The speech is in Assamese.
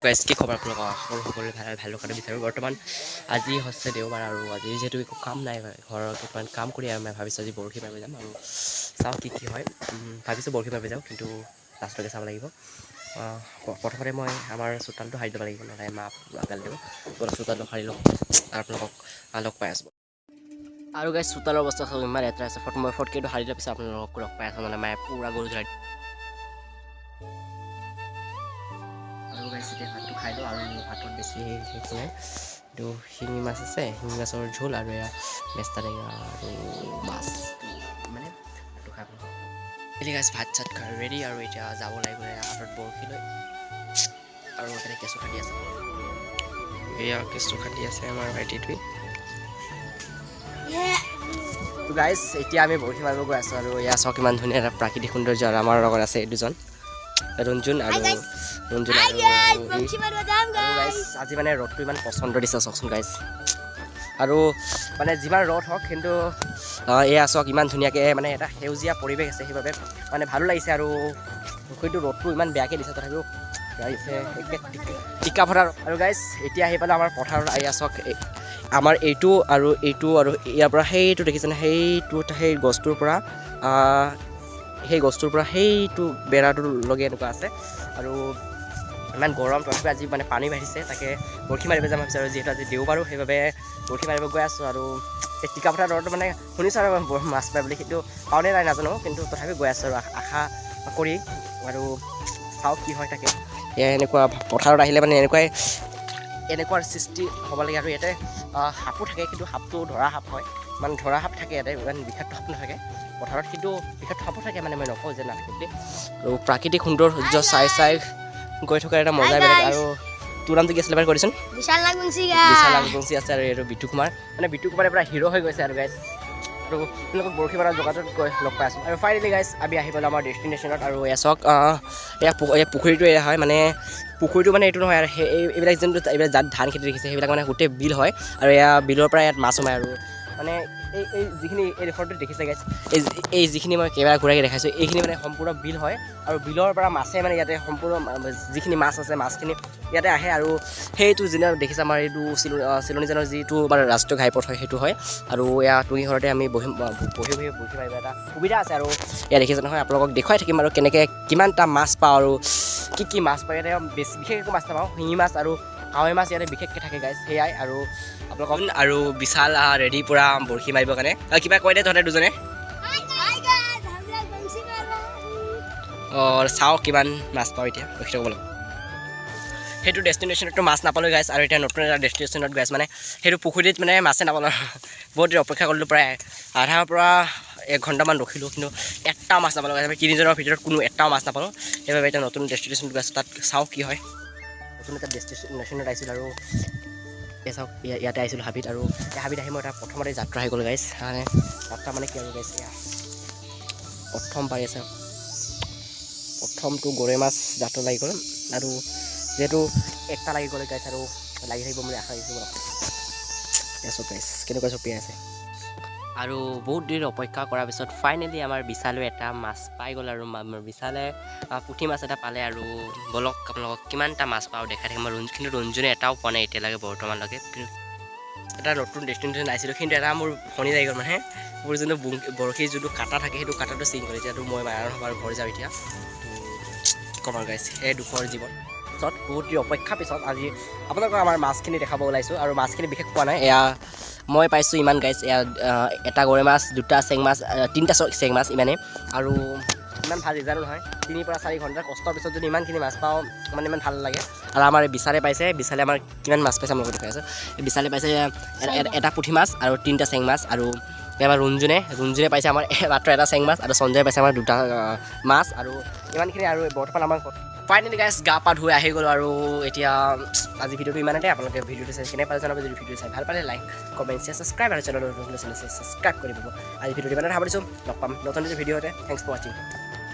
গাইজ, কি খবৰ আপোনালোকৰ? আশা কৰোঁ সকলোৰে ভাল ভাল থকাটো বিচাৰোঁ। বৰ্তমান আজি হৈছে দেওবাৰ আৰু আজি যিহেতু একো কাম নাই, ঘৰৰ কেইটামান কাম কৰি আৰু মই ভাবিছোঁ আজি বৰশী মাৰিব যাম আৰু চাওঁ কি কি হয়। ভাবিছোঁ বৰশী মাৰিব যাওঁ, কিন্তু লাষ্টলৈকে চাব লাগিব। প্ৰথমতে মই আমাৰ চোতালটো সাৰি ল'ব লাগিব, নহ'লে মা পুৰা গালি দিব। তো চোতালটো সাৰি লওঁ আৰু আপোনালোকক লগ পাই আছোঁ। আৰু গাইজ, চোতালৰ অৱস্থা চাওক, ইমান লেতেৰা আছে। মই ফটকেইটো সাৰি লোৱাৰ পিছত আপোনালোকক লগ পাই আছোঁ, নহ'লে মায়ে পুৰা গৰু ধৰাই। আৰু গাইজ, এতিয়া ভাতটো খাই লওঁ। আৰু ভাতত বেছি একো নাই, এইটো শিঙি মাছ আছে, শিঙি মাছৰ জোল আৰু এয়া মেষ্টা টেঙা আৰু মাছ। মানে ভাতটো খাই আপোনালোকক। এতিয়া গাইজ, ভাত চাত খাই ৰেডি আৰু এতিয়া যাব লাগিব। এয়া হাতত বৰশী লৈ আৰু এইফালে কেঁচু খান্দি আছে। এয়া কেঁচু খান্দি আছে আমাৰ ভাইটিটোৱে। তো গাইজ, এতিয়া আমি বৰশী মাৰিব গৈ আছোঁ আৰু এয়া চাওক, কিমান ধুনীয়া এটা প্ৰাকৃতিক সৌন্দৰ্য। আৰু আমাৰ লগত আছে এই দুজন, ৰঞ্জুন আৰু ৰঞ্জুন আৰু ই। আৰু গাইজ, আজি মানে ৰ'দটো ইমান পচন্দ দিছে, চাওকচোন গাইজ। আৰু মানে যিমান ৰ'দ হওক, কিন্তু এয়া চাওক, ইমান ধুনীয়াকৈ মানে এটা সেউজীয়া পৰিৱেশ আছে, সেইবাবে মানে ভালো লাগিছে। আৰু কিন্তু ৰ'দটো ইমান বেয়াকৈ দিছে, তথাপিও বেয়া দিছে একে টিকা ফটা। আৰু গাইজ, এতিয়া আহি পালোঁ আমাৰ পথাৰত। এয়া চাওক, আমাৰ এইটো আৰু এইটো আৰু ইয়াৰ পৰা সেইটো দেখিছেনে? সেইটো সেই গছটোৰ পৰা সেইটো বেৰাটোৰ লগে এনেকুৱা আছে। আৰু ইমান গৰম, তথাপি আজি মানে পানী বাঢ়িছে, তাকে বৰশী মাৰিব যাম ভাবিছোঁ। আৰু যিহেতু আজি দেওবাৰো, সেইবাবে বৰশী মাৰিব গৈ আছোঁ। আৰু এই টিকা ফটা ৰ'দত মানে শুনিছোঁ আৰু বৰ মাছ পায় বুলি, কিন্তু পাওঁনে নাই নাজানো, কিন্তু তথাপি গৈ আছোঁ আৰু আশা কৰি আৰু চাওঁ কি হয়। তাকে এয়া এনেকুৱা পথাৰত আহিলে মানে এনেকুৱাৰ সৃষ্টি হ'ব লাগে। আৰু ইয়াতে সাপো থাকে, কিন্তু সাপটো ধৰা সাপ হয়, মানে ধৰা সাপ থাকে ইয়াতে, ইমান বিষাক্ত সাপ নাথাকে পথাৰত, কিন্তু বিষাক্ত সাপো থাকে, মানে মই নকওঁ যে নাথাকে বুলি। আৰু প্ৰাকৃতিক সৌন্দৰ্য চাই চাই গৈ থকাৰ এটা মজাই বেলেগ। আৰু তোৰ নামটো কি আছিলে এবাৰ কৈ দেচোন। বিশাল নাগবংশী। বিশাল নাগবংশী আছে আৰু এইটো বিটু কুমাৰ, মানে বিটু কুমাৰে পুৰা হিৰ' হৈ গৈছে। আৰু গাইজ, আৰু তেওঁলোকক বৰশী মৰা যোগাযোগ গৈ লগ পাই আছোঁ। আৰু ফাইনেলি গাইজ, আমি আহি পালোঁ আমাৰ ডেষ্টিনেশ্যনত। আৰু এয়া চাওক, এয়া পুখুৰীটো এয়া হয়, মানে পুখুৰীটো মানে এইটো নহয় আৰু সেই এইবিলাক যোনটো এইবিলাক যাত ধান খেতি দেখিছে, সেইবিলাক মানে গোটেই বিল হয়। আৰু এয়া বিলৰ পৰা ইয়াত মাছ সোমায়। আৰু মানে এই এই যিখিনি এই ডোখৰটো দেখিছে গাইজ, এই এই যিখিনি মই কেমেৰা ঘূৰাই দেখাইছোঁ, এইখিনি মানে সম্পূৰ্ণ বিল হয়। আৰু বিলৰ পৰা মাছে মানে ইয়াতে সম্পূৰ্ণ যিখিনি মাছ আছে, মাছখিনি ইয়াতে আহে। আৰু সেইটো যিদিনা দেখিছে, আমাৰ এইটো চিলনীজানৰ যিটো আমাৰ ৰাষ্ট্ৰীয় ঘাইপথ হয়, সেইটো হয়। আৰু এয়া টুঙি ঘৰতে আমি বহি বহি বহি বৰশী মাৰিব এটা সুবিধা আছে। আৰু এয়া দেখিছে নহয়, আপোনালোকক দেখুৱাই থাকিম আৰু কেনেকৈ কিমানটা মাছ পাওঁ আৰু কি কি মাছ পাওঁ। ইয়াতে বেছি বিশেষ একো মাছ নাপাওঁ, শিঙি মাছ আৰু কাৱৈ মাছ ইয়াতে বিশেষকৈ থাকে গাইজ, সেয়াই। আৰু আপোনালোকক আৰু বিশাল ৰেডি পূৰা বৰশী মাৰিবৰ কাৰণে। আৰু কিবা কৈ দে তহঁতে দুজনে। হাই গাইজ, हम लोग বংশী মাৰ रहे। অঁ, চাওঁ কিমান মাছ পাওঁ, এতিয়া ৰখি থাকিব লাগিব। সেইটো ডেষ্টিনেশ্যনততো মাছ নাপালোঁ গাইছ, আৰু এতিয়া নতুন এটা ডেষ্টিনেশ্যনত গৈ আছোঁ। মানে সেইটো পুখুৰীত মানে মাছে নাপালোঁ, বহুত দেৰি অপেক্ষা কৰিলোঁ, প্ৰায় আধাৰ পৰা এক ঘণ্টামান ৰখিলোঁ, কিন্তু এটাও মাছ নাপালোঁ গাইছ। আমি তিনিজনৰ ভিতৰত কোনো এটাও মাছ নাপালোঁ। সেইবাবে এতিয়া নতুন ডেষ্টিনেশ্যনত গৈ আছোঁ, তাত চাওঁ কি হয়। নতুন এটা ডেষ্টিনেশ্যনত আহিছিলোঁ আৰু এই চাওক, ইয়াতে আহিছিলোঁ হাবিত। আৰু এই হাবিত আহি মই এটা প্ৰথমতে যাত্ৰা আহি গ'ল গাইছ। মানে যাত্ৰা মানে কি আৰু গাইছ, এয়া প্ৰথম পাৰি আছে, প্ৰথমটো গৰৈ মাছ যাত্ৰা লাগি গ'ল। আৰু যিহেতু একটা লাগি গ'লে গাইছ, আৰু লাগি থাকিব বুলি আশা ৰাখিছোঁ। বলক, এয়া চব গাইছ, কেনেকুৱা চপিয়াই আছে। আৰু বহুত দেৰি অপেক্ষা কৰাৰ পিছত ফাইনেলি আমাৰ বিশালেও এটা মাছ পাই গ'ল। আৰু আমাৰ বিশালে পুঠি মাছ এটা পালে। আৰু বলক, আপোনালোকক কিমানটা মাছ পাওঁ দেখাই থাকিম। আৰু কিন্তু ৰঞ্জনে এটাও পোৱা নাই এতিয়ালৈকে বৰ্তমানলৈকে। কিন্তু এটা নতুন ডেষ্টিনেশ্যন আহিছিলোঁ, কিন্তু এটা মোৰ ফণি লাগি গ'ল, মানে মোৰ যোনটো বৰশীৰ যোনটো কাটা থাকে, সেইটো কাটাটো ছিঙি গ'ল। এতিয়াতো মই মাৰা নহ'ব আৰু ঘৰ যাওঁ এতিয়া। তো কি ক'ম আৰু গাইছ, সেই দুখৰ জীৱন। পিছত বহুত দেৰি অপেক্ষাৰ পিছত আজি আপোনালোকক আমাৰ মাছখিনি দেখাব ওলাইছোঁ। আৰু মাছখিনি বিশেষ পোৱা নাই, এয়া মই পাইছোঁ ইমান গাইছ। এয়া এটা গৰৈ মাছ, দুটা চেং মাছ, তিনিটা চেং মাছ, ইমানেই। আৰু ইমান ভাল ৰিজাল্ট নহয়। 3ৰ পৰা 4 ঘণ্টাৰ কষ্টৰ পিছত যদি ইমানখিনি মাছ পাওঁ, মানে ইমান ভাল লাগে। আৰু আমাৰ এই বিচাৰে পাইছে, বিচাৰে আমাৰ কিমান মাছ পাইছে আপোনালোকক দেখাই আছোঁ। এই বিচাৰে পাইছে এটা পুঠি মাছ আৰু তিনিটা চেং মাছ। আৰু আমাৰ ৰঞ্জুনে পাইছে আমাৰ মাত্ৰ এটা চেং মাছ আৰু সঞ্জয়ে পাইছে আমাৰ দুটা মাছ। আৰু ইমানখিনি। আৰু বৰ্তমান আমাৰ ফাইনেলি গাইছ, গা পা ধুই আহি গ'লোঁ। আৰু এতিয়া আজি ভিডিঅ'টো ইমানতে। আপোনালোকে ভিডিঅ'টো চাই কেনে পালে জনাব। যদি ভিডিঅ'টো চাই ভাল পালে লাইক, কমেণ্ট, শ্বেয়াৰ, ছাবস্ক্ৰাইব আৰু চেনেলৰ নতুন ছাবস্ক্ৰাইব কৰি দিব। আজি ভিডিঅ'টো ইমানতে সামৰিছোঁ। লগ পাম নতুন নতুন ভিডিঅ'তে। Thanks for watching.